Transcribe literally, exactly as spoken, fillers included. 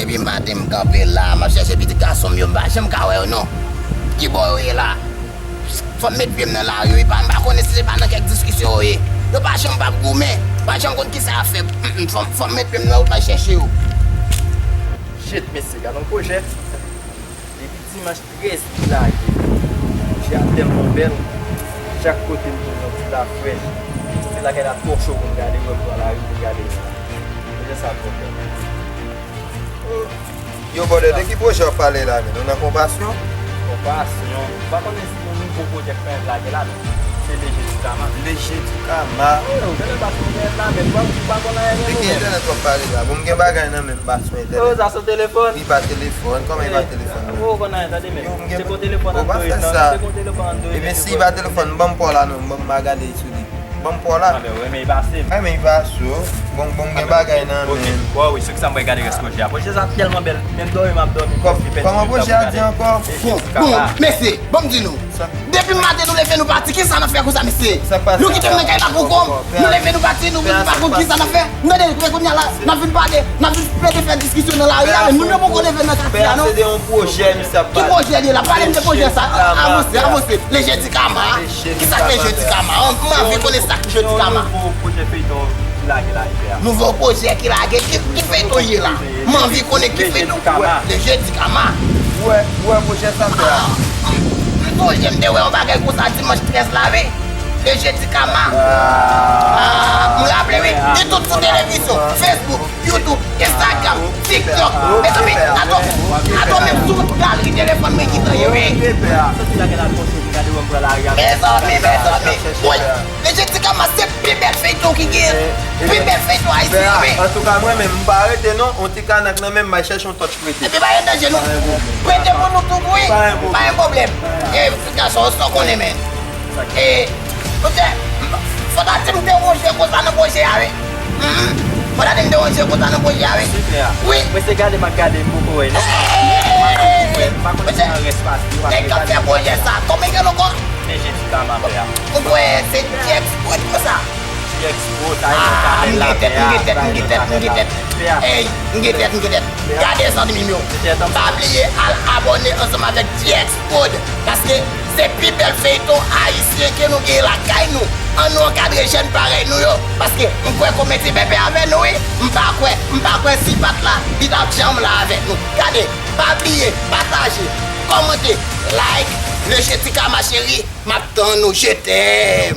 Depi maten m kanpe la, m ap chèche pitit gason m yo, m pa janm ka wè yo non. Ki bò yo ye la? Fò m met pye m nan lari wi, pa, m pa konnen si se pa nan kèk diskisyon yo ye. Yo pa janm p ap goumen, pa janm konn kisa y ap fè. Mm, mm, fò, fò m met pye m nan wout m al chèche yo. Shit, mesye, gad yon pwojè. Depi dimanch trèz li lage. Pwojè a tèlman bèl. Chak kote m tourne yon ti lafrèch. Se lakay la twò cho pou m gade, wè m pran lari pou m gade. Pwojè sa twò bèl. Yo, brother, de ki pwojè w ap pale la, menn? Ou nan Konpasyon? Konpasyon. M pa konnen si yon nouvo pwojè k fèk lage la, men se Leje di Kama. Leje di Kama. Yo, tèlè pa sou entènèt la, men m pa, m pa konn anyen de nou, men. De ki entènèt w ap pale la? Bon, m gen bagay nan men m, pa sou entènèt. Yo, sa se yon telefòn. Li pa telefòn. Kòman li pa telefòn, menn? Ou konn anyen, tande, menn. Yo, m gen... Se pou telefòn Android nan, se pou telefòn Android. Ebyen, si li pa telefòn, ban m pa w la non, ban m gade sou li. Ban m pa w la. Anben, ou renmen li pase m. Mwen renmen li pase w. Bon, bon, m gen bagay nan men m. Bon, wi, se sa m pral gade rès pwojè a. Pwojè sa tèlman bèl, menm dòmi m ap dòmi. Kòman pwojè a di ankò? Bon, bon, mesye, ban m di nou. Depi maten nou leve nou pati, kisa n ap fè konsa, mesye? Nou kite m nan kay la poko. Nou leve nou pati, nou pa konn kisa n ap fè. Nou tande, men kounye a la, n ap vin pale, n ap vin plede fè diskisyon nan lari a, men moun yo poko leve nan katye a non. Ki pwojè li ye la? Pale m de pwojè sa. Avanse, avanse. Leje di Kama. Kisa k Leje di Kama? M anvi konnen sa k Leje di Kama. Nouvo pwojè feyton ki lage la, Ipè a. Nouvo pwojè ki lage, ki, ki feyton ye la? M anvi konnen ki feyton. Leje di Kama. Ou wè, ou wè pwojè sa fè a? M sonje m te wè yon bagay konsa dimanch trèz la, wi. Leje di Kama. Ah, m raple, wi. Li tout sou televizyon, Facebook, YouTube, Instagram, TikTok. Mezanmi, atò, atò menm sou galri telefòn mwen ki tan ye, wi. Mezanmi, mezanmi. Wi. Leje di Kama se pi bèl feyton ki gen. Pi bèl feyton ayisyen, wi. Antouka, mwen menm, m pa rete non. Yon ti kanak nan men m, m al chèche yon tòch prete. Epi pa gen danje, non. Prete pou nou tout, wi. Pa gen pwoblèm. E, gason, sa w konnen, men. E, monchè, fò ta di m te wonje konsa nan pwojè a, wi. Fò ta di m te wonje konsa nan pwojè a, wi. Wi. Mwen se gade m ap gade, m poko wè, non. M pa konn si nan rès pase, nèg k ap fè pwojè sa, kòman l rele ankò? Leje di Kama, frè. Ou kwè se T X Prod konsa? T X Prod, Tayon Kamèl la, frè. M gen tèt, m gen tèt, m gen tèt. Ey, m gen tèt, m gen tèt. Gade zanmi m yo. Pa bliye al abòne ansanm avèk T X Prod, paske se pi bèl feyton ayisyen ke nou gen lakay nou. Ann nou ankadre jèn parèy nou yo, paske m kwè komedi bebe avè nou, wi. M pa kwè, m pa kwè si pa t la, li t ap janm la avèk nou. Gade, pa bliye, pataje, kòmante, like, Leje di Kama cheri, m ap tann ou, je t'aime.